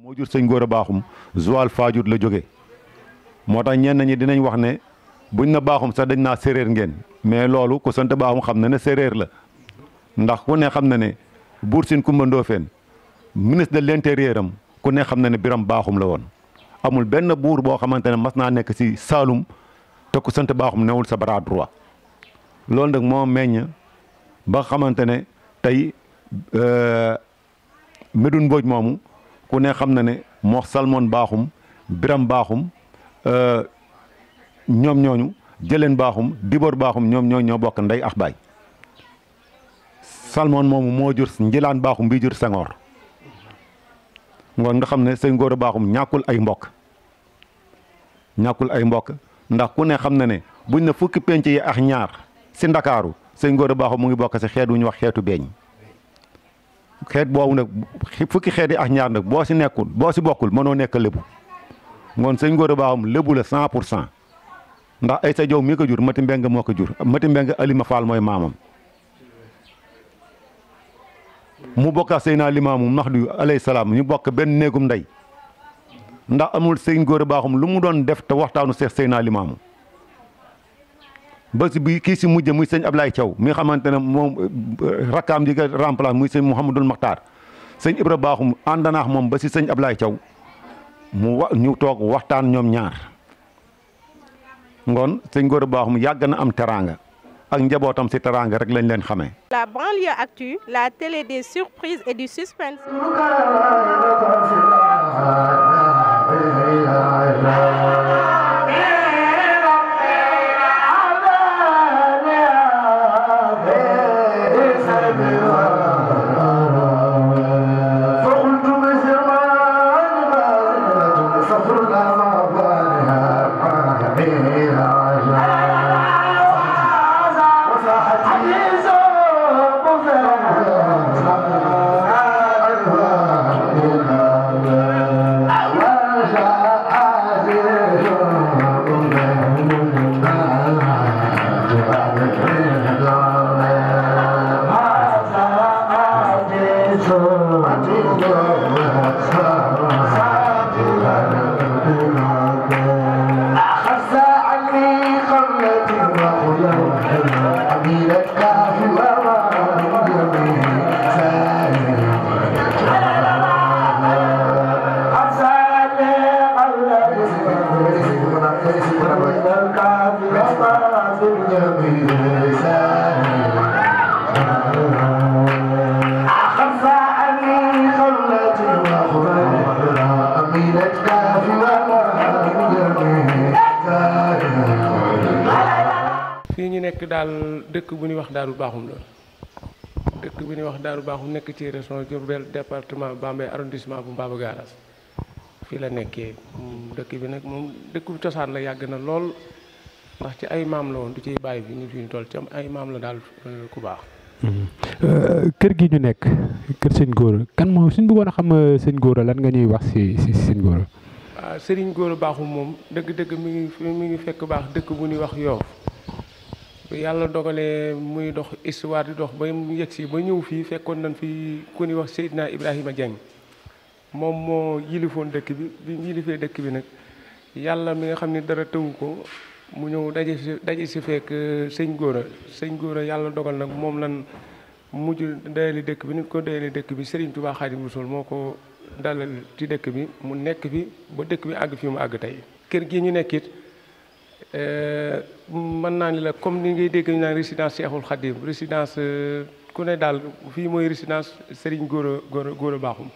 moo jur sëñ Gora Bakhoum Joal Fadiouth la jóge moo tax ñenn ñi dinañ wax ne buñ na Bakhoum sax dañ naa séréer ngeen mais loolu ku sant Bakhoum xam na ne séréer la ndax ku ne xam na ne Buur Sine Coumba Ndoffène ministre de l'intérieur am ku ne xam na ne Biram Bakhoum la woon amul benn buur boo xamante ne mas naa nekk ci Saalum te ku sant Bakhoum newul sa bras droit loolu nag moo meññ ba xamante ne tey Médoune Mbodj moomu ku ne xam na ne moo Salmon Bakhoum Biram Bakhoum ñoom ñooñu Jëleen Bakhoum Dibor Bakhoum ñoom ñoo bokk ndey ak baay Salmon moomu moo jur Njilaan Bakhoum bii jur Senghor ngoon nga xam ne sëñ Gora Bakhoum ñàkkul ay mbokk ndax ku ne xam na ne buñ ne fukki penc yi ak ñaar si Ndakaaru sëñ Gora Bakhoum mu ngi bokk si xeet wu ñu wax xeetu beeñ xeet boobu nag fukki xeet yi ak ñaar nag boo si nekkul boo si bokkul mënoo nekk lébu ngoon sëñ Gora Bakhoum lébu la 100% ndax ay sa jow mi ko jur Mati Mbeng moo ko jur Mati Mbeng Alima Fall mooy maamam mu bokk ak Seydina Limaamu Mahdi alayhi salaam ñu bokk benn néegum ndey ndax amul sëñ Gora Bakhoum lu mu doon def te waxtaanu Seex Seydina Limaamu ba si bi kii si mujj muy sëñ Ablaye Thiaw mi nga xamante ne moom rakkaam ji nga remplace muy sëñ Mouhamadul Makhtar sëñ Ibra Bakhoum ànd naax moom ba si sëñ Ablaye Thiaw ñu toog waxtaan ñoom ñaar ngoon sëñ Gora Bakhoum yàgg na am teraanga ak njabootam si teraanga rek lañ leen xamee. La banlieue actu, la télé des surprises et du suspense. fii ñu nekk daal dëkk bu ñuy wax Daaru Bakhoum la dëkk bu ñuy wax Daaru Bakhoum nekk ci région Diourbel département Bambey arrondissement bu Mbaba Garaas fii la nekkee dëkk bi nag moom dëkk bu cosaan la yàgg na lool ndax ci ay maam la woon du ciy bàyyi bi ñu fi ñu toll ci ay maam la daal ku baax. kër gi ñu nekk kër sëñ Gora kan moom suñ bëggoon a xam sëñ Gora lan nga ñuy wax si sëñ Gora. waaw Serigne Gora Bakhoum moom dëgg-dëgg mi ngi fekk baax dëkk bu ñuy wax Yoff yàlla dogalee muy dox histoire di dox ba mu yegg si ba ñëw fii fekkoon nañ fi ku ñuy wax Seydina Ibrahima Dieng moom moo yilifoon dëkk bi bi mu yilifee dëkk bi nag yàlla mi nga xam ne dara tëwu ko mu ñëw daje si fekk sëñ Gora yàlla dogal nag moom lan mujj dayali dëkk bi nit ko dayali dëkk bi Serigne Touba Khadim Rassoul moo ko dalal ci dëkk bi mu nekk fi ba dëkk bi àgg fi mu àgg tey kër gi ñu nekkit mën naa ni la comme ni ngay dégg ñu naan résidence Cheikhoul Khadim résidence ku ne daal fii mooy résidence Serigne Gora Bakhoum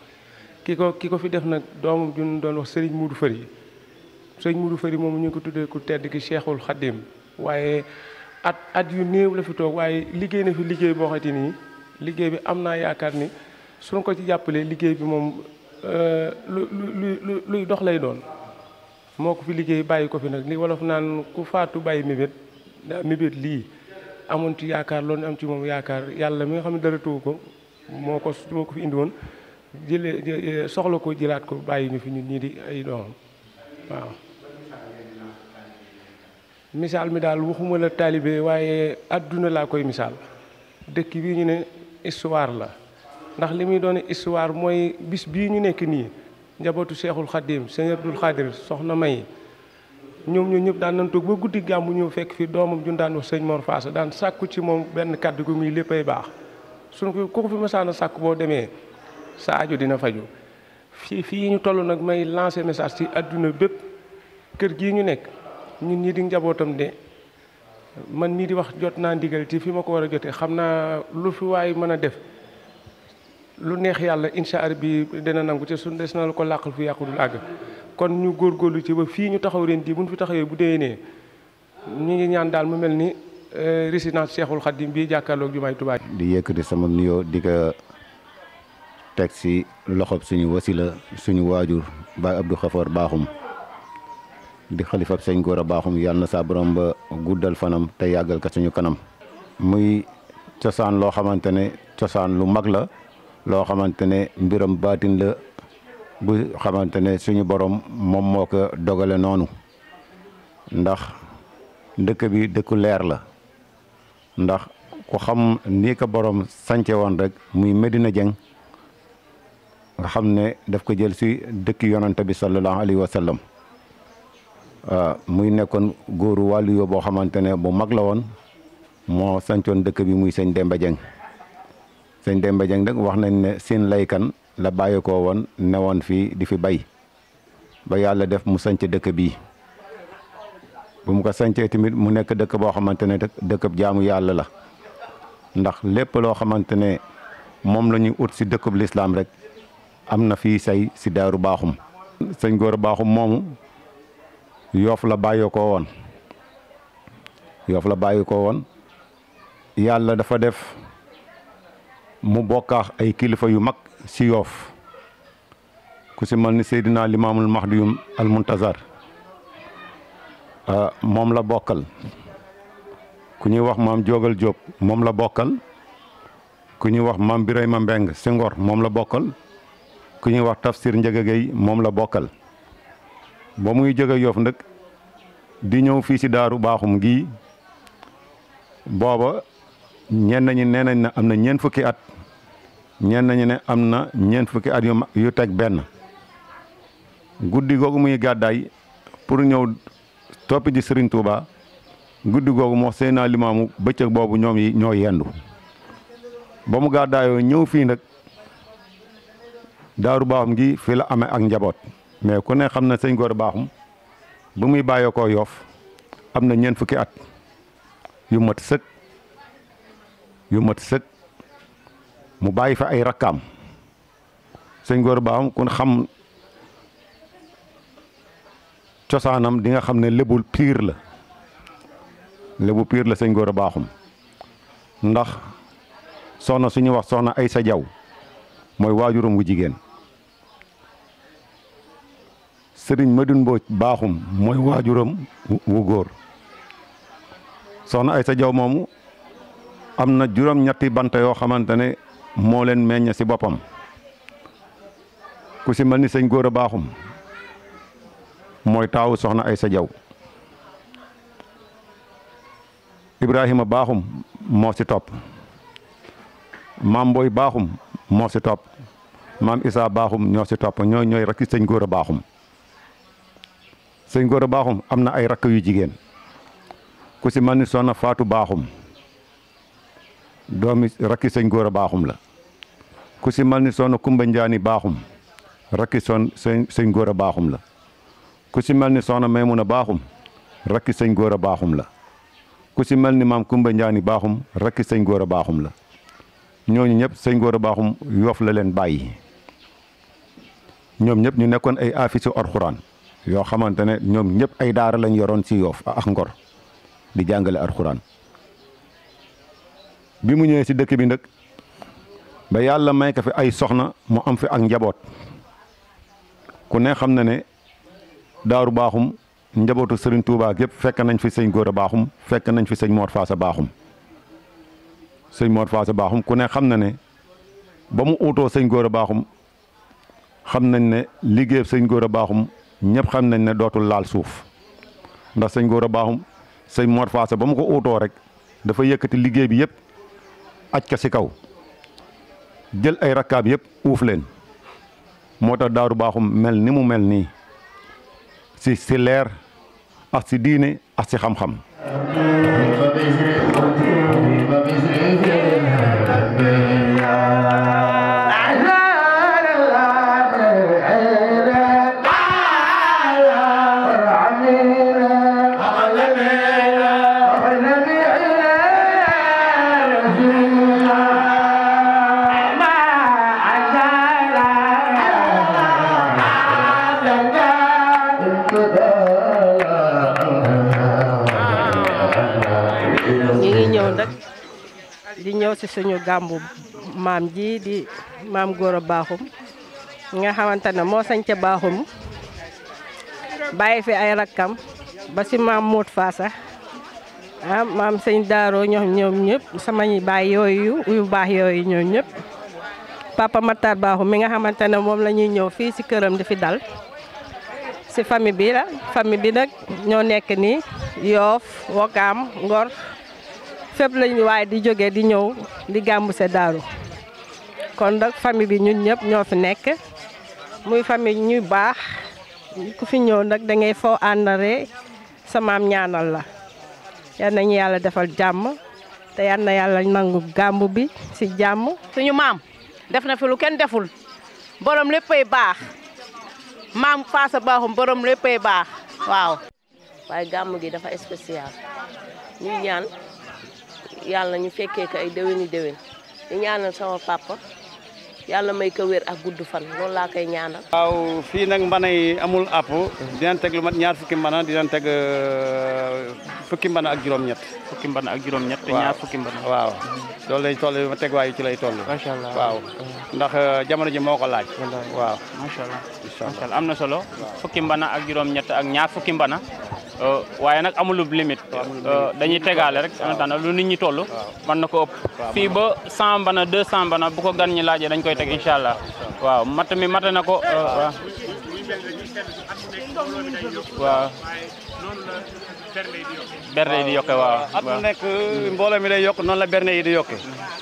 ki ko fi def nag doomam ju doon wax Serigne Moudou Fari Serigne Moudou Fari moom ñu ngi ko tuddee ku tedd ki Cheikhoul Khadim waaye at yu néew la fi toog waaye liggéey na fi liggéey boo xamante ni liggéey bi am naa yaakaar ni suñu ko ci jàppalee liggéey bi moom luy dox lay doon moo ko fi liggéey bàyyi ko fi nag li wolof naan ku faatu bàyyi mébét lii amoon ci yaakaar loolu am ci moom yaakaar yàlla mi nga xam ne dara tuwu ko moo ko fi indi woon soxla ko jëlaat ko bàyyi ñu fi ñun ñii di ay doomam waaw. misaal mi daal waxuma la taalibe waaye adduna laa koy misaal dëkk bii ñu ne histoire la ndax li muy doon histoire mooy bis bii ñu nekk nii njabootu Cheikhul Khadim sëñ Abdul Khadir soxna May ñoom ñoo ñëpp daan nañ toog ba guddi gàmmu ñëw fekk fi doomam jun daan wax sëñ Mor Faasa daan sàkku ci moom benn kàddu gu muy léppay baax suñ ko ku ko fi masaana sàkku boo demee sa aju dina faju fii ñu toll nag may lancer message ci adduna bépp kër gii ñu nekk ñun ñi di njabootam de man mii di wax jot naa ndigal ci fi ma ko war a jotee xam naa lu fi waay mën a def lu neex yàlla incha allah bi dina nangu te suñ des na la ko làqal fu yàqudul àgg kon ñu góorgóorlu ci ba fii ñu taxaw ren di buñ fi taxawee bu déwénee ñu ngi ñaan daal mu mel ni résidence Cheikhul Khadim bii jàkkaarloog jumaay Tuubaa di yëkkati sama nuyoo di ko teg si loxob suñu wasila suñu waajur Baay Abdou Khafor Bakhoum di xalifab sëñ Gora Bakhoum yàlla na saa borom ba guddal fanam te yàggal ko suñu kanam. muy cosaan loo xamante ne cosaan lu mag la loo xamante ne mbiram baatin la bu xamante ne suñu borom moom moo ko dogale noonu ndax dëkk bi dëkku leer la ndax ku xam nii ko borom sance woon rek muy Medina Dieng nga xam ne daf ko jël si dëkki yonante bi sallallahu alayhi wa sallam muy nekkoon góoru wàllu yoo boo xamante ne bu mag la woon moo sancoon dëkk bi muy sëñ Demba Dieng sëñ Demba Dieng nag wax nañ ne seen laykan la bàyyi ko woon ne woon fii di fi bay ba yàlla def mu sanc dëkk bii bu mu ko sancee tamit mu nekk dëkk boo xamante ne dëkkab jaamu yàlla la ndax lépp loo xamante ne moom la ñuy ut si dëkkub lislaam rek am na fii say si Daaru Bakhoum sëñ Gora Bakhoum moomu Yoof la bàyyi ko woon Yoof la bàyyi ko woon yàlla dafa def mu bokkaax ay kilifa yu mag si Yoof ku si mel ni Seydina Limaamul Mahdiyum al Muntazar moom la bokkal ku ñuy wax maam Jogal Diop moom la bokkal ku ñuy wax maam Birayma Mbeng si Ngor moom la bokkal ku ñuy wax Tafsir Njëga Gey moom la bokkal ba muy jóge Yoof nag di ñëw fii si Daaru Bakhoum gii booba ñenn ñi nee nañ ne am na ñeent fukki at ñenn ñi ne am na ñeent fukki at yu teg benn guddi googu muy gàddaay pour ñëw toppi di Serigne Touba guddi googu moo Seydina Limaamu bëccëg boobu ñoom yi ñoo yendu ba mu gàddaayoo ñëw fii nag Daaru Bakhoum gi fii la amee ak njaboot mais ku ne xam na sëñ Gora Bakhoum bu muy bàyyee koo Yoof am na ñeent fukki at yu mat sëkk mu bàyyi fa ay rakkaam sëñ Gora Bakhoum kun xam cosaanam di nga xam ne lébu piir la sëñ Gora Bakhoum ndax soxna suñuy wax soxna Aysa Jaw mooy waajuram wu jigéen sëriñ Madun Mbooj Bakhoum mooy waajuram wu góor soxna Aysa Jaw moomu am na juróom-ñetti bant yoo xamante ne moo leen meññ si boppam ku si mel ni sëñ Gora Bakhoum mooy taawu soxna Aysa Jaw Ibrahima Bakhoum moo si topp maam Mboy Bakhoum moo si topp maam Issa Bakhoum ñoo si topp ñooy rakki sëñ Gora Bakhoum sëñ Gora Bakhoum am na ay rakk yu jigéen ku si mel ni soxna Faatu Bakhoum doomi rakki sëñ Gora Bakhoum la ku si mel ni soxna Kumba Njaani Bakhoum rakki sëñ Gora Bakhoum la ku si mel ni soxna Maymuna Bakhoum rakki sëñ Gora Bakhoum la ku si mel ni maam Kumba Njaani Bakhoum rakki sëñ Gora Bakhoum la ñooñu ñëpp sëñ Gora Bakhoum Yoof la leen bàyyi ñoom ñëpp ñu nekkoon ay afisu alxuraan yoo xamante ne ñoom ñëpp ay daara lañ yoroon si Yoof ak Ngor di jàngale alxuraan bi mu ñëwee si dëkk bi nag ba yàlla may ko fi ay soxna mu am fi ak njaboot ku ne xam na ne Daaru Bakhoum njabootu Serigne Touba gépp fekk nañ fi sëñ Gora Bakhoum fekk nañ fi sëñ Mor Faasa Bakhoum sëñ Mor Faasa Bakhoum ku ne xam na ne ba mu uutoo sëñ Gora Bakhoum xam nañ ne liggéey sëñ Gora Bakhoum ñëpp xam nañ ne dootul laal suuf ndax sëñ Gora Bakhoum sëñ Mor Faasa ba mu ko uutoo rek dafa yëkkati liggéey bi yëpp aj ka si kaw jël ay rakkaab yëpp uuf leen moo tax Daaru Bakhoum mel ni mu mel nii si leer ak si diine ak si xam-xam. di ñëw ci suñu gàmbu maam ji di maam Gora Bakhoum nga xamante ne moo sañ ca Bakhoum bàyyi fi ay rakkam ba ci maam Mout Faasa maam sëñ Daaro ñoom ñëpp sama ñi baay yooyu yu baax yooyu ñoom ñëpp Papa Matar Bakhoum mi nga xamante ne moom la ñuy ñëw fii ci këram di fi dal ci famille bi la famille bi nag ñoo nekk nii Yoff Wakaam Ngor fépp lañu waaye di jógee di ñëw di gàmmu se Daaru kon nag famille bi ñun ñëpp ñoo fi nekk muy famille ñuy baax ku fi ñëw nag da ngay foo àndare sa maam ñaanal la yal nañu yàlla defal jàmm te yal na yàlla nangu gàmmu bi ci jàmm. suñu maam def na fi lu kenn deful borom léppay baax maam Faasa Bakhoum borom léppay baax waaw. waaye gàmmu gi dafa spécial ñuy ñaan yàlla ñu fekkee ko ay déwéni déwén di ñaanal sama papa yàlla may ko wér ak gudd fan loolu laa koy ñaanal. waaw fii nag mbana yi amul àpp dinañ teg lu mat ñaar fukki mbana dinañ teg fukki mbana ak juróom-ñett. fukki mbana ak juróom-ñett. te ñaar fukki mbana. waaw loolu lay toll ma teg waayu ci lay toll. macha allah waaw ndax jamono ji moo ko laaj. waaw macha allah. macha allah am na solo. fukki mbana ak juróom-ñett ak ñaar fukki mbana. waaye nag amul limite dañuy tegaale rek en attendant lu nit ñi toll mën na ko ëpp fii ba 100 mbana 200 mbana bu ko gan ñi laajee dañ koy teg incha allah waaw matt mi matt na ko waaw berne yi di yokke waaw at mu nekk mbooloo mi day yokk noonu la berne yi di yokke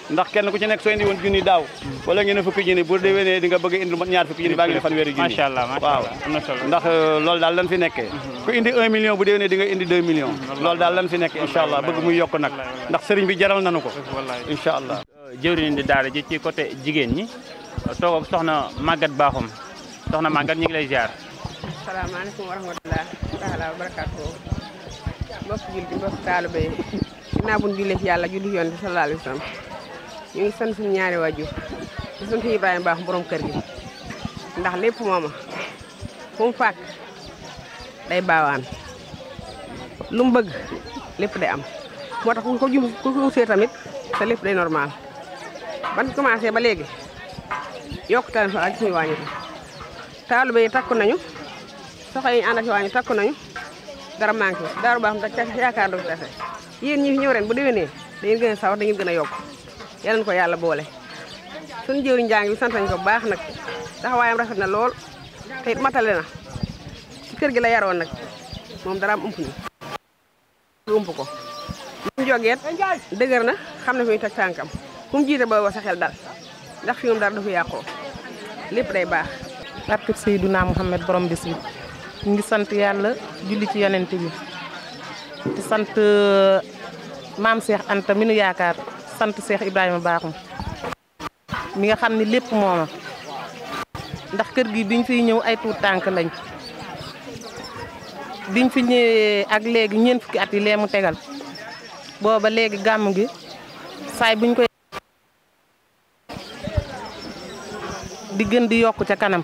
ndax kenn ku ci nekk soo indi woon junni daaw wala ngeen ne fukki junni bu déwénee di nga bëgg indi mat ñaar fukki junni baa ngi fanweeri junni macha allah waaw am na solo ndax loolu daal lan fi nekkee ku indi 1 million bu déwénee di nga indi 2 millions loolu daal lan fi nekk incha allah bëgg muy yokk nag ndax sëriñ bi jaral nañu ko incha allah jëwriñ di daara ji ci côté jigéen ñi toog ak soxna Maguette Bakhoum soxna Maguette ñu ngi lay ziar. asalaamaaleykum wa rahmatulah taala wa barakaatu mbokk julli mbokk taalibe yi ginnaaw bu ñu jullee ci yàlla julli yoon bi sallallahu alayhi wa sallam ñu ngi sant suñu ñaari waajur di sant Ibrahima Bakhoum borom kër gi ndax lépp mooma fu mu fàkk day baawaan lu mu bëgg lépp day am moo tax ku ko see tamit te lépp day normal ban commencé ba léegi yokkute na fa ak suñu wàññi taalibe yi takku nañu soxla yi ñu ànd ak waa ñu takku nañu dara manqué Daaru Bakhoum te yaakaar du tase yéen ñi fi ñëw ren bu déwénee dañuy gën a sawar dañuy gën a yokk yal nañu ko yàlla boole suñu jëwriñ njàng bi sant nañu ko bu baax nag taxawaayam rafet na lool te it matale na ci kër gi la yaroon nag moom dara am ump ni ump ko mu jógeet dëgër na xam ne fi ñu teg tànkam fu mu jiite booba sa xel dal ndax fi moom dara du fi yàqoo lépp day baax. barke Seydina Muhammad borom bis bi ñu ngi sant yàlla julli ci yonent bi di sant maam Cheikh Anta mi nu yaakaar sant Cheikh Ibrahima Bakhoum mi nga xam ne lépp mooma ndax kër gi biñ fiy ñëw ay tuut tànk lañ biñ fi ñëwee ak léegi ñeent fukki at yi lee mu tegal booba léegi gàmm gi saay buñ koy di gën di yokk ca kanam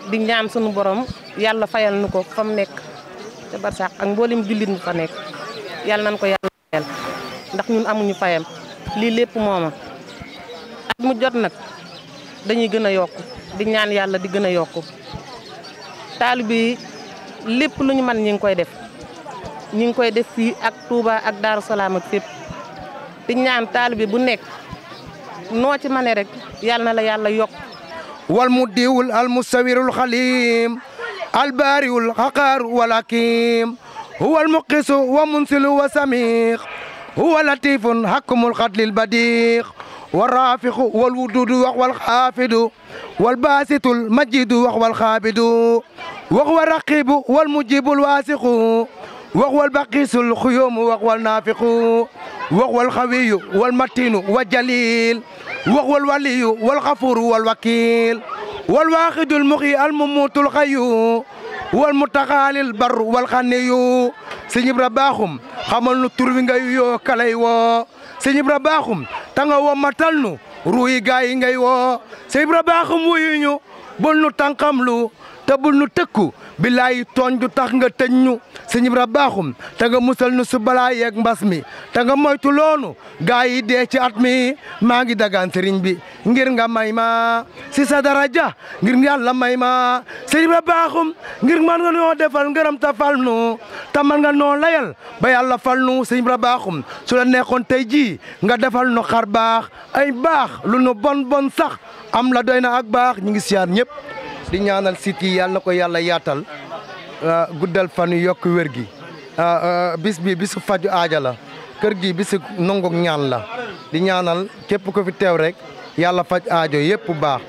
di ñaan sunu borom yàlla fayal nu ko fa mu nekk ca barsax ak mboolem jullit mu fa nekk yàlla nañ ko yàlla fayal ndax ñun amuñu fayam lii lépp mooma at mu jot nag dañuy gën a yokk di ñaan yàlla di gën a yokk taalibe lépp lu ñu mën ñi ngi koy def ñi ngi koy def fii ak Touba ak Daaru Salaam ak fépp di ñaan taalibe bu nekk noo ci mane rek yàlla na la yàlla yokk wal mudiwul al musawirul xalim al baariwul xaqaar wal hakim huwa al muqisu wa munsilu wa samiq huwa latifun hakumul xadlil badiq wa rafiqu wal wududu wal xaafidu والباسط المجيد وهو الخابد وهو الرقيب والمجيب الواثق وهو البقيس الخيوم وهو النافق وهو الخوي والمتين والجليل وهو الولي والغفور والوكيل والواحد المغي المموت الغي والمتغالي البر والغني Sëñ Ibra Bakhoum xamal nu tur wi ngay yoo kalay woo Sëñ Ibra Bakhoum ta nga woo matal nu ruuyi gaay yi ngay woo Sëñ Ibra Bakhoum wuyu ñu bul nu tànqamlu te bul nu tëkku billaay tooñ du tax nga tëj ñu Sëñ Ibra Bakhoum te nga musal nu su balaa yeeg mbas mi te nga moytu loonu gaay yi dee ci at mi maa ngi dagaan sëriñ bi ngir nga may ma si sa daraja ngir yàlla may ma Sëñ Ibra Bakhoum ngir man nga noo defal ngërëm ta fal nu te man nga noo layal ba yàlla fal nu Sëñ Ibra Bakhoum su la neexoon tey jii nga defal nu xar baax ay baax lu nu bon bon sax am la doy na ak baax ñu ngi siyaar ñëpp di ñaanal sit yi yàlla na ko yàlla yaatal guddal fan yu yokk wér gi bis bi bisu faju aaja la kër gi bisu nanguk ñaan la di ñaanal képp ko fi teew rek yàlla faj aajo yëpp baax.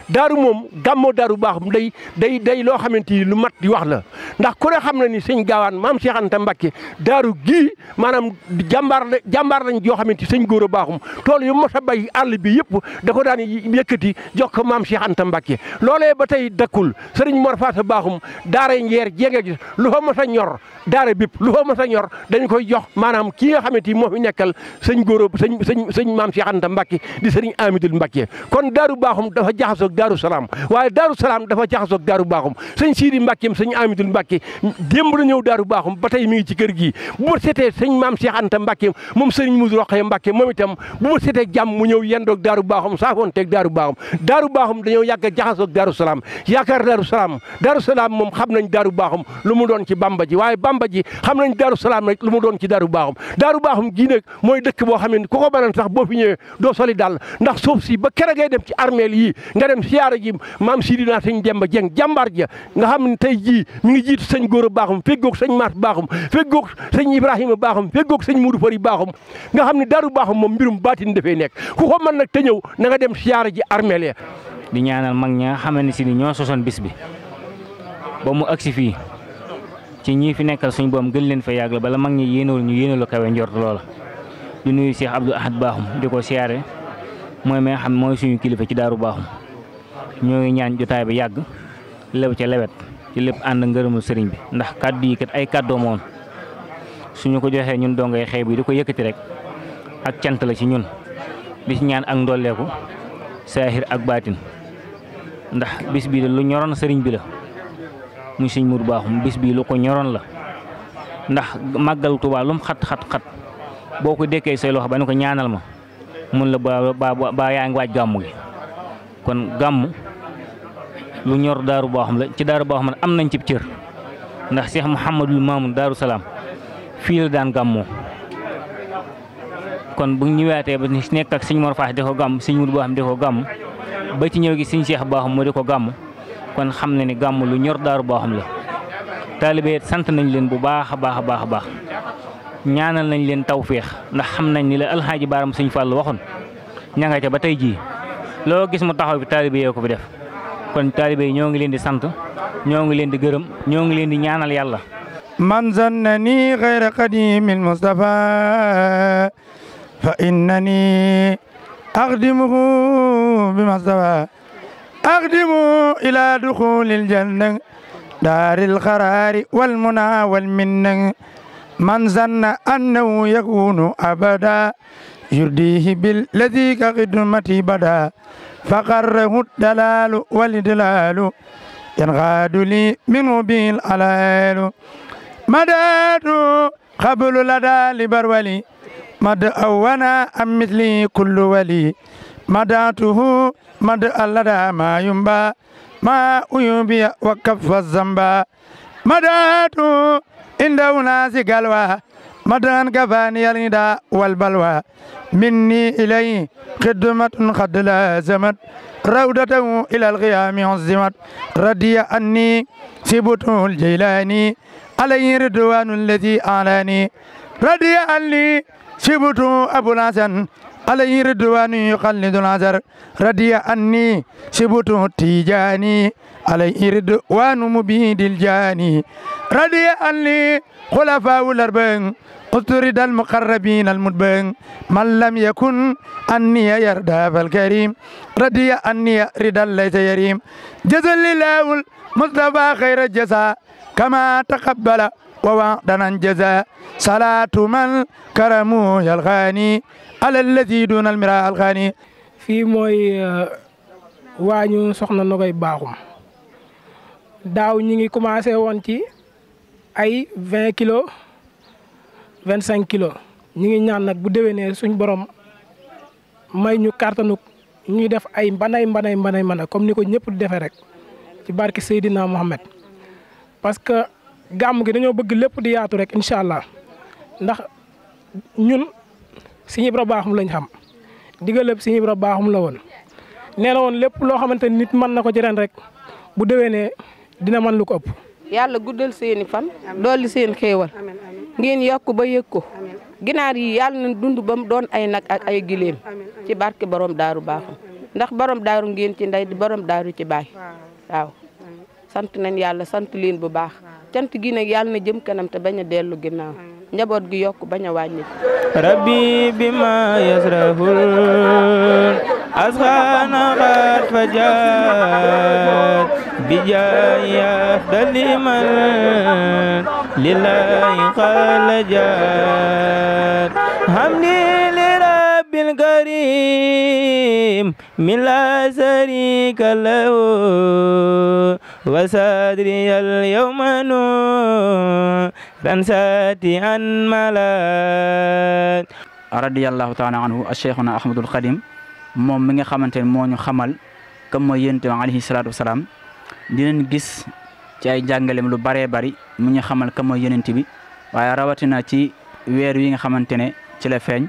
daaru moom gàmmoo Daaru Bakhoum day loo xamante ni lu mat di wax la ndax ku ne xam na ni sëñ gaawaan maam Cheikh Anta Mbacké daaru gii maanaam jàmbaar lañ yoo xamante sëñ Gora Bakhoum tool yu mos a bay àll bi yëpp da ko daan yëkkati jox ko maam Cheikh Anta Mbacké loolee ba tey dakkul sëriñ Mor Faasa Bakhoum daaray njeer jénge gis lu fa mos a ñor daara bépp lu fa mos a ñor dañ koy jox maanaam kii nga xamante ni moo fi nekkal sëñ Gora sëñ maam Cheikh Anta Mbacké di sëriñ Amidul Mbacké kon Daaru Bakhoum dafa jaxasoo Daaru Salaam waaye Daaru Salaam dafa jaxasoog Daaru Bakhoum sëñ Sidi Mbackeem sëñ Amidul Mbacke démb la ñëw Daaru Bakhoum ba tey mi ngi ci kër gii bu ma seetee sëñ maam Cheikh Anta Mbacke moom sëriñ Mudu Rokhaya Mbacke moom itam bu ma seetee jàmm mu ñëw yendoog Daaru Bakhoum saafoonteeg Daaru Bakhoum Daaru Bakhoum dañoo yàgg a jaxasoog Daaru Salaam yaakaar Daaru Salaam moom xam nañ Daaru Bakhoum lu mu doon ci Bamba ji waaye Bamba ji xam nañ Daaru Salaam rek lu mu doon ci Daaru Bakhoum gii nag mooy dëkk boo xam ne ku ko banan sax boo fi ñëwee doo soli dal ndax suuf si ba kere ngay dem ci armeel yi nga dem siyaara ji maam Sidina sëñ Demba Dieng jàmbaar ja nga xam ne tey jii mi ngi jiitu sëñ Gora Bakhoum feggoog sëñ Maat Bakhoum feggoog sëñ Ibrahima Bakhoum feggoog sëñ Moudou Fari Bakhoum nga xam ne Daaru Bakhoum moom mbirum baatin dafay nekk ku ko mën nag te ñëw na nga dem siyaara ji armeel ya di ñaanal mag ña nga xam ne si ni ñoo sosoon bis bi ba mu agsi fii ci ñii fi nekkal suñ boom gën leen fa yàgg la bala mag ñi yéenal kawe njort loola di nuyu Cheikh Abdou Ahad Bakhoum di ko siyaare mooy mi nga xam mooy suñu kilifa ci Daaru Bakhoum ñoo ngi ñaan jotaay bi yàgg lew ca lewet ci lépp ànd ngërëmul sëriñ bi ndax kàddu yi kat ay kàddoo moon suñu ko joxee ñun dongay xëy bi di ko yëkkati rek ak cant la ci ñun di ci ñaan ak ndolleeku saahir ak baatin ndax bis bii lu ñoroon sëriñ bi la muy sëñ Mourou Bakhoum bis bii lu ko ñoroon la ndax màggal Tuubaa lu mu xat boo ko dekkee say loxo ba ne ko ñaanal ma mun la ba yaa ngi waaj gàmmu gi kon gàmmu lu ñor Daaru Bakhoum la ci Daaru Bakhoum am nañ ci cër ndax Cheikh Mouhamadul Mamoun Daaru Salaam fii la daan gàmmoo kon bu ñëwaatee ba nekk ak sëñ Mor Faas di ko gàmm sëñ Mourou Bakhoum di ko gàmm ba ci ñëw gi sëñ Cheikh Bakhoum moo di ko gàmm kon xam na ni gàmm lu ñor Daaru Bakhoum la taalibe sant nañ leen bu baax a baax ñaanal nañ leen tawféex ndax xam nañ ni la alxaaji baaram sëñ Fall waxoon ña nga ca ba tey jii loo gis mu taxaw fi taalibe yoo ko fi def kon taalibe yi ñoo ngi leen di sant ñoo ngi leen di gërëm ñoo ngi leen di ñaanal yàlla man zannani xayra qadimil Mustafa fa innani axdimuhu bi Mustafa axdimu ila duxulil janna daaril xaraari wal muna wal minna man zanna annahu yakunu abada yurdihi billadi ka xidmati bada faqarrahu dalalu walidlalu yanqaadu li minhu bil alalu madadu qablu lada libarwali mad awana am misli kullu wali madatuhu mad allada ma yumba ma uyubiya wa kaffa zamba madatu inda unasi galwa madan kafani yalida wal balwa minni ilayhi khidmatun qad lazamat rawdatahu ila alqiyami azimat radiya anni sibutul jailani alayhi ridwanu alladhi alani radiya anni sibutu abul hasan عليه رضوان يخلد العذر رضي عني شبت تيجاني عليه رضوان مبيد الجاني رضي عني خلفاء الأربعين أطرد المقربين المدبن من لم يكن أني يردى فالكريم رضي أني رضا ليس يريم جزا الله المصطفى خير الجزاء كما تقبل ووعدنا الجزاء صلاة من كرمه يلغاني على الذي دون المراء الغاني fii mooy waañu soxna Nogaye Bakhoum daaw ñi ngi commencé woon ci ay 20 kilos 25 kilos ñi ngi ñaan nag bu déwénee suñ borom may ñu kàttanuk ñuy def ay mbanay comme ni ko ñëpp di defee rek ci barke Seydina Mohamed parce que gàmm gi dañoo bëgg lépp di yaatu rek incha allah ndax ñun Sëñ Ibra Bakhoum lañ xam digal lépp Sëñ Ibra Bakhoum la woon nee na woon lépp loo xamante ni nit mën na ko ci ren rek bu déwénee dina mën lu ko ëpp. yàlla guddal seeni fan dolli seen xéewal ngeen yokk ba yëg ko ginaar yi yàlla na dund ba mu doon ay nag ak ay gileem ci barke borom daaru Bakhoum ndax borom daaru ngeen ci ndey di borom daaru ci baay waaw sant nañ yàlla sant leen bu baax cant gi nag yàlla na jëm kanam te bañ a dellu ginnaaw njaboot gi yokk bañ a wàññi. rabbi bima yasrahul asxaana xaat fajaat bijaayi afdali man lillahi xalajaat hamdi li rabbil karim min la sharika lahu wa sadri al yawma nuran saati an malaat radiyallahu taala anhu cheikhuna ahmadul xadim moom mi nga xamante ne moo ñu xamal comme mooy yonent bi alayhi salaatu wasalaam dinañ gis ci ay jàngaleem lu bëree bëri mu ñu xamal comme mooy yonent bi waaye rawatina ci weer wi nga xamante ne ci la feeñ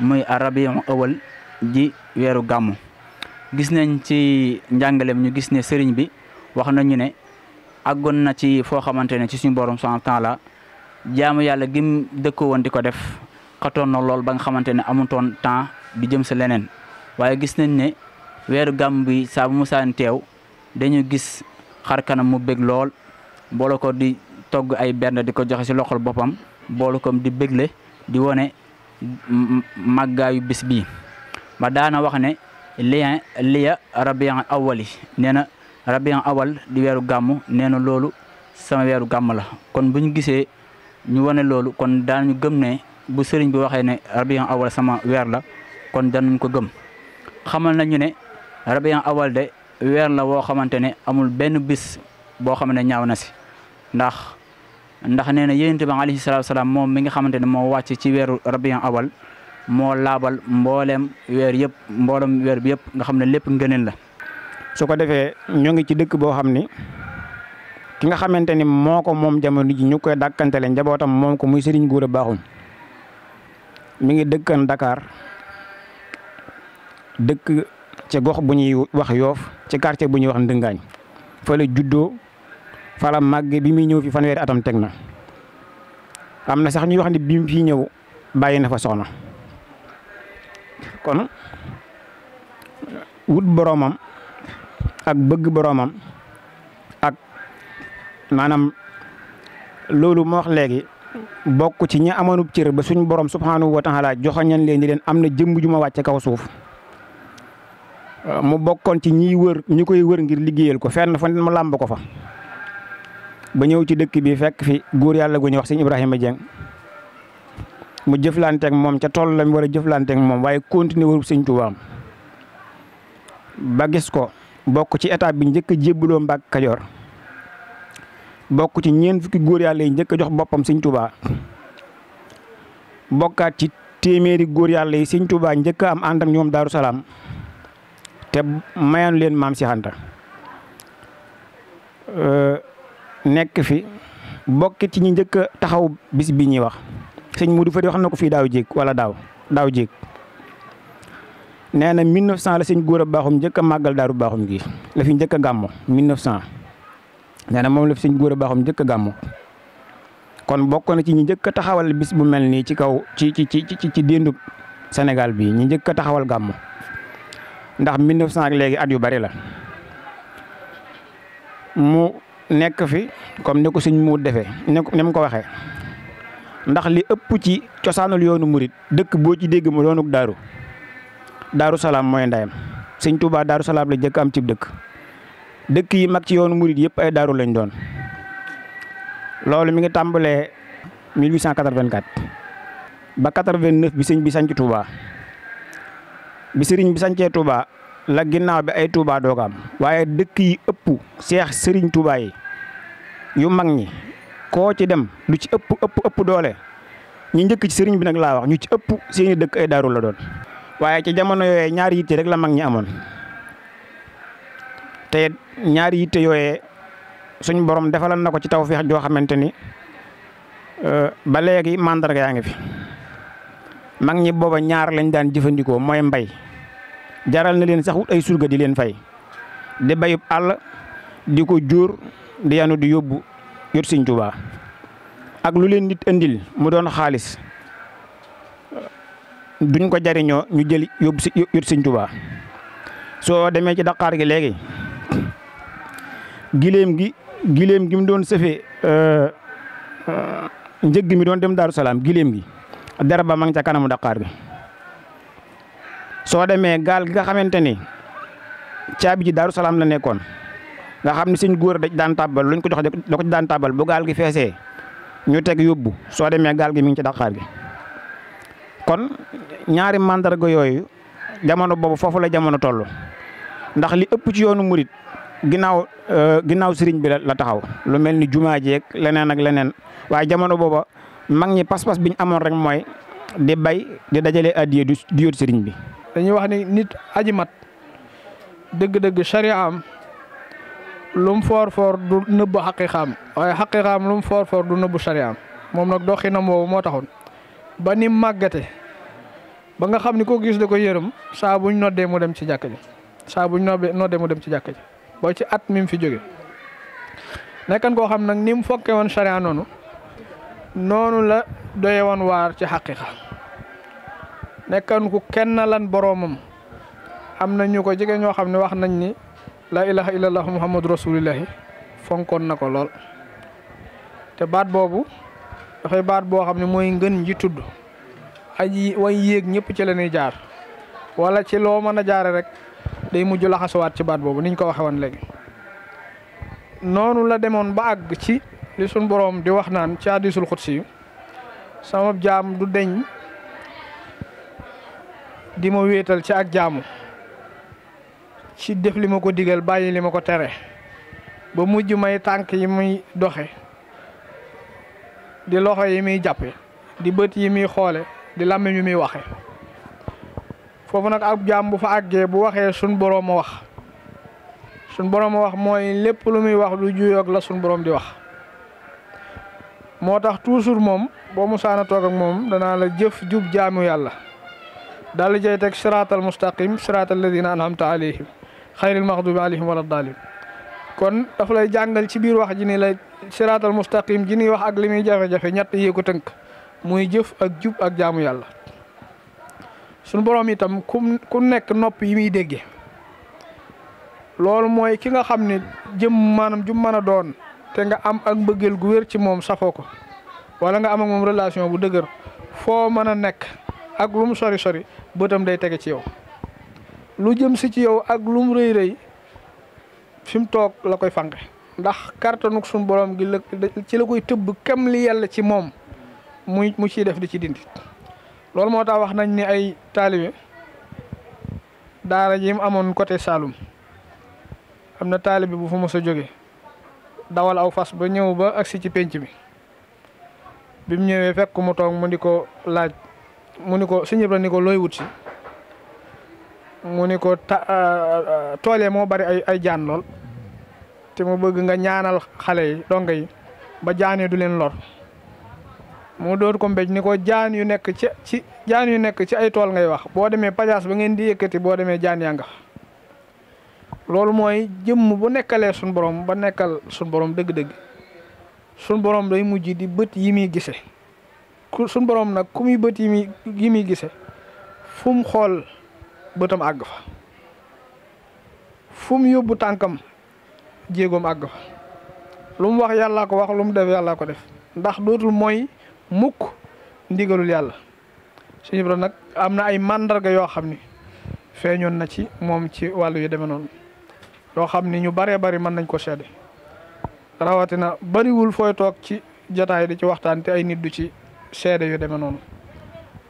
muy rabiul awal ji weeru gàmmu gis nañ ci njàngaleem ñu gis ne sëriñ bi wax nañu ne àggoon na ci foo xamante ne ci suñu borom subhanahu wa taala jaamu yàlla gim dëkkoo woon di ko def xatoon na lool ba nga xamante ne amutoon temps di jëm sa leneen waaye gis nañ ne weeru gàmm bi saa bu musaan teew dañu gis xar kanam mu bég lool boole ko di togg ay bernde di ko joxe si loxol boppam boole ko di bégle di wone màggaayu bis bii ba daana wax ne liya rabian awali nee na rabian awal di weeru gàmm nee na loolu sama weeru gàmm la kon bu ñu gisee ñu wane loolu kon daanañu gëm ne bu sëriñ bi waxee ne rabian awal sama weer la kon danañ ko gëm xamal nañu ne rabian awal de weer la woo xamante ne amul benn bis boo xam ne ñaaw na si ndax nee na yonent bi alayhi salaatu salaam moom mi nga xamante ne moo wàcc ci weeru rabian awal moo laabal mbooleem weer yëpp mboolem weer bi yëpp nga xam ne lépp ngëneel la. su ko defee ñoo ngi ci dëkk boo xam ni ki nga xamante ni moo ko moom jamono ji ñu koy dàkkantele njabootam moom ko muy Serigne Gora Bakhoum mi ngi dëkkan Dakar dëkk ci gox bu ñuy wax Yoof ci quartier bu ñuy wax Ndëngaañ fa la juddoo fa la màgge bi muy ñëw fi fanweeri atam teg na am na sax ñuy wax ni bi mu fii ñëw bàyyi na fa soxna kon wut boroomam ak bëgg boroomam ak maanaam loolu moo wax léegi bokk ci ñi amoonub cër ba suñ borom subhanahu wa taala joxoñan leen ni leen am na jëmb ju ma wàcce kaw suuf mu bokkoon ci ñiy wër ñu koy wër ngir liggéeyal ko fenn fa ma làmb ko fa ba ñëw ci dëkk bi fekk fi góor yàlla gu ñuy wax sëñ Ibrahima Dieng mu jëflanteeg moom ca toll la mu war a jëflanteeg moom waaye continué wërub sëñ Tuubaa ba gis ko bokk ci état bi njëkk a jébbaloo Mbàkke Kajoor bokk ci ñeent fukki góor yàlla yi njëkk a jox boppam sëñ Tuubaa bokkaat ci téeméeri góor yàlla yi sëñ Tuubaa njëkk a am ànd ak ñoom Daaru Salaam te mayoon leen maam si Anta nekk fi bokk ci ñi njëkk a taxaw bis bi ñuy wax sëñ Modou Fadi wax na ko fii daaw jéeg wala daaw jéeg nee na 1900 la sëñ Gora Bakhoum njëkk a màggal Daaru Bakhoum gi la fi njëkk a gàmmo 1900 nee na moom la fi sëñ Gora Bakhoum njëkk a gàmmo kon bokk na ci ñi njëkk a taxawal bis bu mel nii ci kaw ci déndub Sénégal bii ñi njëkk a taxawal gàmmu ndax 1900 ak léegi at yu bari la mu nekk fi comme ni ko sëñ mu defee ni mu ko waxee ndax li ëpp ci cosaanul yoonu murit dëkk boo ci dégg mu doonuk Daaru Salaam mooy ndayam sëñ Touba Daaru Salaam la jëkk am cib dëkk yi mag ci yoonu murit yëpp ay daaru lañ doon loolu mi ngi tàmbalee 1884 ba 89 bi sëñ bi sanc Touba bi sëriñ bi sancee Touba la ginnaaw bi ay Touba dooga am waaye dëkk yi ëpp seex sëriñ Touba yi yu mag ñi koo ci dem lu ci ëpp doole ñi njëkk ci sëriñ bi nag laa wax ñu ci ëpp seeni dëkk ay daaru la doon waaye ci jamono yooyee ñaari yitte rek la mag ñi amoon te ñaari yitte yooyee suñ borom defalal na ko ci tawfeex joo xamante ni ba léegi mandarga yaa ngi fi mag ñi booba ñaar lañ daan jëfandikoo mooy mbay jaral na leen sax wut ay surga di leen fay di bayub àll di ko jóor di yanu di yóbbu yot Sëñ Tuubaa ak lu leen nit andil mu doon xaalis duñ ko jariñoo ñu jël yóbbu si yot Sëñ Tuubaa soo demee ci Daqaar gi léegi gileem gi mu doon sëfee njëgg mi doon dem Daaru Salaam gileem gi dara ba ma ngi ca kanamu Daqaar bi soo demee gaal gi nga xamante ni caabi ji Daaru Salaam la nekkoon nga xam ne suñ góor dañ daan tàbbal luñ ko jox da ko daan tàbbal bu gaal gi feesee ñu teg yóbbu soo demee gaal gi mi ngi ci Daqaar gi kon ñaari mandarga yooyu jamono boobu foofu la jamono toll ndax li ëpp ci yoonu murit ginnaaw sëriñ bi la taxaw lu mel ni jumaa jeeg leneen ak leneen waaye jamono booba mag ñi pas-pas biñ amoon rek mooy di bay di dajale addiya di yóot sëriñ bi. dañuy wax ni nit aji mat dëgg-dëgg sharia am lu mu foor du nëbb xaqiqaam waaye xaqiqaam lu mu foor du nëbb sharia am moom nag doxinam woowu moo taxoon ba ni màggate ba nga xam ni ko gis da ko yërëm saa buñ noddee mu dem ci jàkka ji saa buñ noddee mu dem ci jàkka ji boo ci at mi mu fi jóge nekkan koo xam nag ni mu fokke woon sharia noonu la doye woon waar ci xaqiqa nekkan ku kenn lan boroomam am na ñu ko jege ñoo xam ne wax nañ ni la ilaha illallah muhammadu rasulillahi fonkoon na ko lool te baat boobu dafay baat boo xam ne mooy ngën ji tudd aji way yéeg ñëpp ci la ñuy jaar wala ci loo mën a jaare rek day mujj laxasuwaat ci baat boobu niñ ko waxe woon léegi noonu la demoon ba àgg ci li suñ boroom di wax naan ci hadiisul xudsi yu sama jaam du deñ di ma wéetal ci ak jaamu ci def li ma ko digal bàyyi li ma ko tere ba mujj may tànk yi muy doxe di loxo yi muy jàppe di bët yi muy xoole di làmmiñ yi muy waxe foofu nag ak jaam bu fa àggee bu waxee suñ boroom a wax suñ boroom a wax mooy lépp lu muy wax lu juyoog la suñ boroom di wax moo tax toujours moom boo musaana toog ak moom danaa la jëf jub jaamu yàlla daal di jay teg siraatal mustaqim siraatal ladina an'amta alayhim xayril maxdubi alayhim wala daalin kon dafa lay jàngal ci biir wax ji ni la siraatal mustaqim ji ni wax ak li muy jafe-jafe ñett yi ko tënk muy jëf ak jub ak jaamu yàlla suñu borom itam ku nekk nopp yi muy déggee loolu mooy ki nga xam ne maanaam jum mën a doon te nga am ak mbëggeel gu wér ci moom safoo ko wala nga am ak moom relation bu dëgër foo mën a nekk ak lu mu sori sori bëtam day tege ci yow lu jëm si ci yow ak lu mu rëy rëy fi mu toog la koy fanqe ndax kartanuk suñu borom gi ci la koy tëbb kem li yàlla ci moom mu ciy def di ci dindi loolu moo tax wax nañ ni ay taalibe daara ji mu amoon côté Saloum am na taalibe bu fa mos a jóge dawal aw fas ba ñëw ba agsi ci penc bi mu ñëwee fekk mu toog mu di ko laaj mu ni ko Sëñ Ibra ni ko looy wut si mu ni ko tool yi moo bari ay jaan lool te mu bëgg nga ñaanal xale yi donga yi ba jaan yi du leen lor mu door ko mbéj ni ko jaan yu nekk ci ay tool ngay wax boo demee pajaas ba ngeen di yëkkati boo demee jaan yaa nga loolu mooy jëmm bu nekkalee suñ borom ba nekkal suñ borom dëgg-dëgg suñ borom day mujj di bët yi muy gise suñ borom nag ku muy bët yi muy gise fu mu xool bëtam àgg fa fu mu yóbbu tànkam jéegoom àgg fa lu mu wax yàllaa ko wax lu mu def yàllaa ko def ndax dootul mooy mukk ndigalul yàlla Sëñ Ibra nag am na ay màndarga yoo xam ni feeñoon na ci moom ci wàllu yu demee noonu yoo xam ni ñu baree bari mën nañ ko seede rawatina bariwul fooy toog ci jotaay di ci waxtaan te ay nit du ci seede yu demee noonu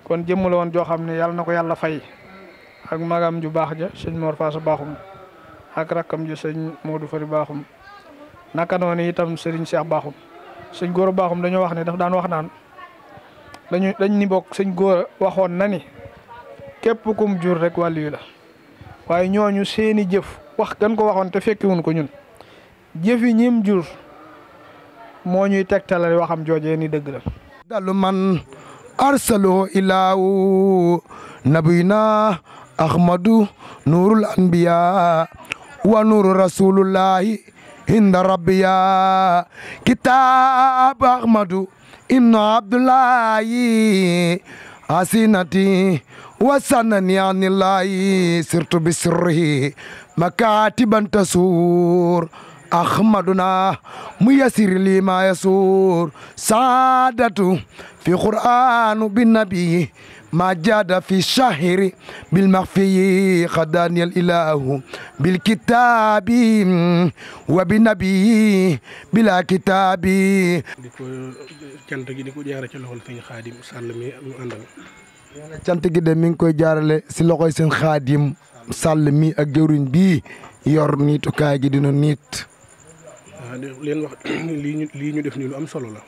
kon jëmm la woon joo xam ne yàlla na ko yàlla fay ak magam ju baax ja sëñ Mor Faasa Baaxum ak rakkam ji sëñ Modou Fari Baaxum naka noonu itam Serigne Cheikh Baaxum sëñ Góora Baaxum dañoo wax ne daf daan wax naan dañ ni bokk sëñ Góora waxoon na ni képp kum jur rek wàllu la waaye ñooñu seeni jëf wax gan ko waxoon te fekkiwun ko ñun jëfi ñim jur moo ñuy tegtalal waxam joojee ni dëgg la dalu man arsalu ilaahu nabiyuna ahmadu nurul anbiya wa nuru rasulullahi inda rabbiya kitab ahmadu ibnu abdullahi asinati wasanani anillahi sirtu bisirrihi makatiban tasur أحمدنا ميسر لي ما يسور سعادة في قرآن بالنبي ما جاد في الشهر بالمخفي خداني الإله بالكتاب وبالنبي بلا كتاب diko cant gi diko jaara ci loxol sëñ Xaadim Sall mi mu àndal cant gi de mi ngi koy jaarale si loxoy sëñ Xaadim Sall mi ak jëwriñ bi yor niitukaay gi dina niit leen wax lii ñu def nii lu am solo la.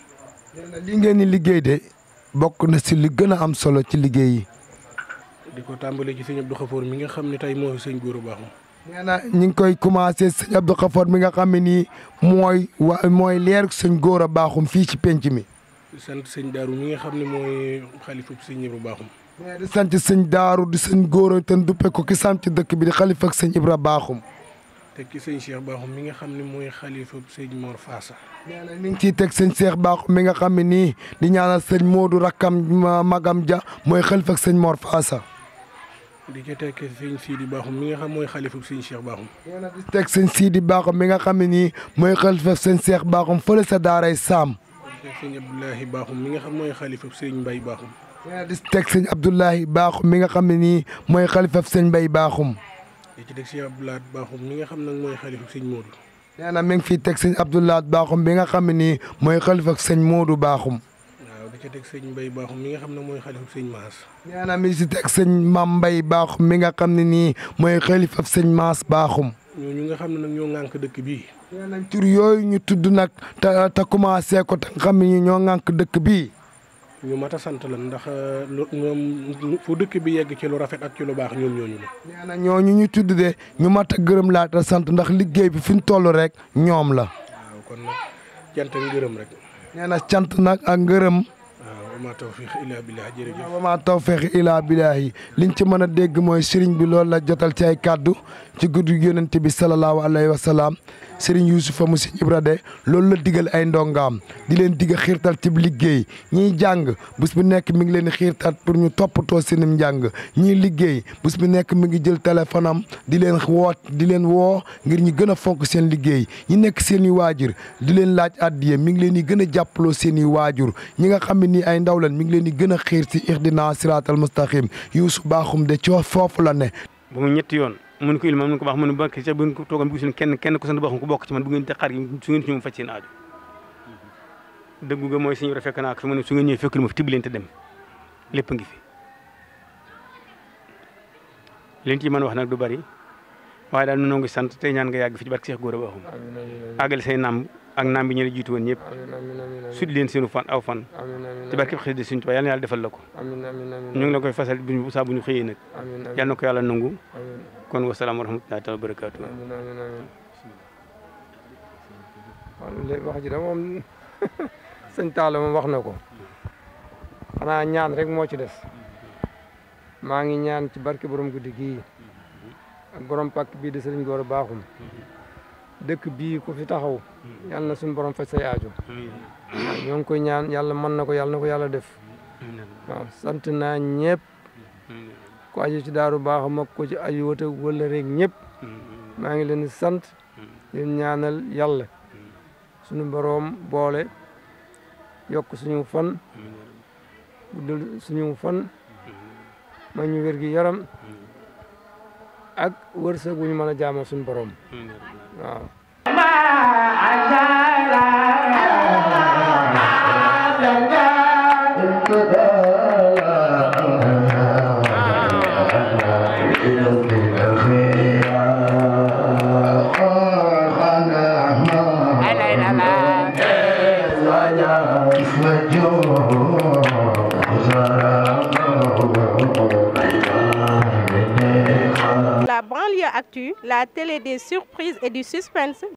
li ngeen ni liggéey de bokk na si li gën a am solo ci liggéey yi. di ko tàmbalee ci sëñ Abdou Khafour mi nga xam ne tey moo fi sëñ Góora Baaxum. nee na ñu ngi koy commencé sëñ Abdou Khafour mi nga xam ne nii mooy leer sëñ Góora Baaxum fii ci penc mi. di sant sëñ Daaru mi nga xam ne mooy xalifa sëñ Ibra Baaxum. di sant sëñ Daaru di sëñ Góora te duppe ko ki sant dëkk bi di xalifa ak sëñ Ibra Baaxum. teg ci sëñ Cheikh Baaxum mi nga xam ne mooy xalifa sëñ Mor Faasa. nee na mi ngi ciy teg sëñ Cheikh Baaxum mi nga xam ne nii di ñaanal sëñ Modou rakkam magam ja mooy xalifa ak sëñ Mor Faasa. di ci teg sëñ Sidi Baaxum mi nga xam mooy xalifa sëñ Cheikh Baaxum. nee na di teg sëñ Sidi Baaxum mi nga xam ne nii mooy xalifa sëñ Cheikh Baaxum fële sa daaray Saam. di teg sëñ Abdoulahi Baaxum mi nga xam mooy xalifa sëñ Mbay Baaxum. nee na di teg sëñ Abdoulahi Baaxum mi nga xam ne nii mooy xalifa sëñ Mbay Baaxum. di ci teg sëñ Abdoulaat Baaxum mi nga xam nag mooy xalifa sëñ Modou. nee na mi ngi fiy teg sëñ Abdoulaat Baaxum bi nga xam ne nii mooy xalifa sëñ Modou Baaxum. waaw di ci teg sëñ Mbay Baaxum mi nga xam ne mooy xalifa sëñ Maas. nee na mi ngi si teg sëñ Mam Mbay Baaxum mi nga xam ne nii mooy xalifa sëñ Maas Baaxum. ñooñu nga xam ne nag ñoo ŋànk dëkk bii. nee nañ tur yooyu ñu tudd nag te commencé ko te nga xam ne ñoo ŋànk dëkk bii. ñu mat a sant la ndax ñoom fu dëkk bi yegg ci lu rafet ak ci lu baax ñoom ñooñu la. nee na ñooñu ñu tudd de ñu mat a gërëm laa te sant ndax liggéey bi fi ñu toll rek ñoom la. waaw kon nag cant ak ngërëm rek. nee na cant nag ak ngërëm. waaw wa maa tawfiq illaa billaah jërëjëf. wa maa tawfiq illaa billaah liñ ci mën a dégg mooy sëriñ bi loolu la jotal ci ay kàddu ci guddi yonent bi salallaahu alayhi wa salaam sëriñ Yuusufa mu sëriñ Ibra de loolu la digal ay ndongaam di leen digg xiirtal ci liggéey ñiy jàng bés bu nekk mi ngi leen xiirtal pour ñu toppatoo seenum njàng ñiy liggéey bés bu nekk mi ngi jël téléphone am di leen woo ngir ñu gën a fonk seen liggéey ñi nekk seen i waajur di leen laaj addiye mi ngi leen di gën a jàppaloo seen i waajur ñi nga xam ne nii ay ndaw lañ mi ngi leen di gën a xiir si ihdina siraatal mustaqim Yuusu Baaxum de coo foofu la ne. ba mu ñetti yoon mun ko ilma mun ko baax mun ba ca bu ko toogoon bu gisul kenn ku sant Baaxum ku bokk ci man bu ngeen xar gi su ngeen ci ñoom faj seen aaju dëggu ga mooy suñu fekk naa ko su ma ne su ngeen ñëwee fekk lu ma fi tibb leen te dem lépp ngi fi leen ci mën wax nag du bari waaye daal noo ngi sant tey ñaan nga yàgg fi ci barke Cheikh Góora Baaxum àggal say naam ak naam bi ñu la jiitu woon ñëpp sut leen seenu fan aw fan ci barke xëy de suñu tubaab yàlla na yàlla defal la ko ñu ngi la koy fasal saa bu ñu xëyee nag yàlla na ko yàlla nangu kon wasalaam wa rahmatullahi taala wa barakaatu. léegi wax ji da moom sëñ Talla moom wax na ko xanaa ñaan rek moo ci des maa ngi ñaan ci barke borom guddi gii ak borom pàkk bii di sëriñ Góora Baaxum dëkk bii ku fi taxaw yàlla na suñu borom faj say aajo ñoo ngi koy ñaan yàlla mën na ko yàlla def waaw sant naa ñëpp ko aju ci Daaru Baaxum ak ko ci aju wata wala rek ñëpp maa ngi leen di sant leen ñaanal yàlla suñu boroom boole yokk suñu fan guddal suñu fan ma ñu wér gi yaram ak wërsëg wu ñu mën a jaamoo suñu boroom waaw La banlieue actu, la télé des surprises et du suspense.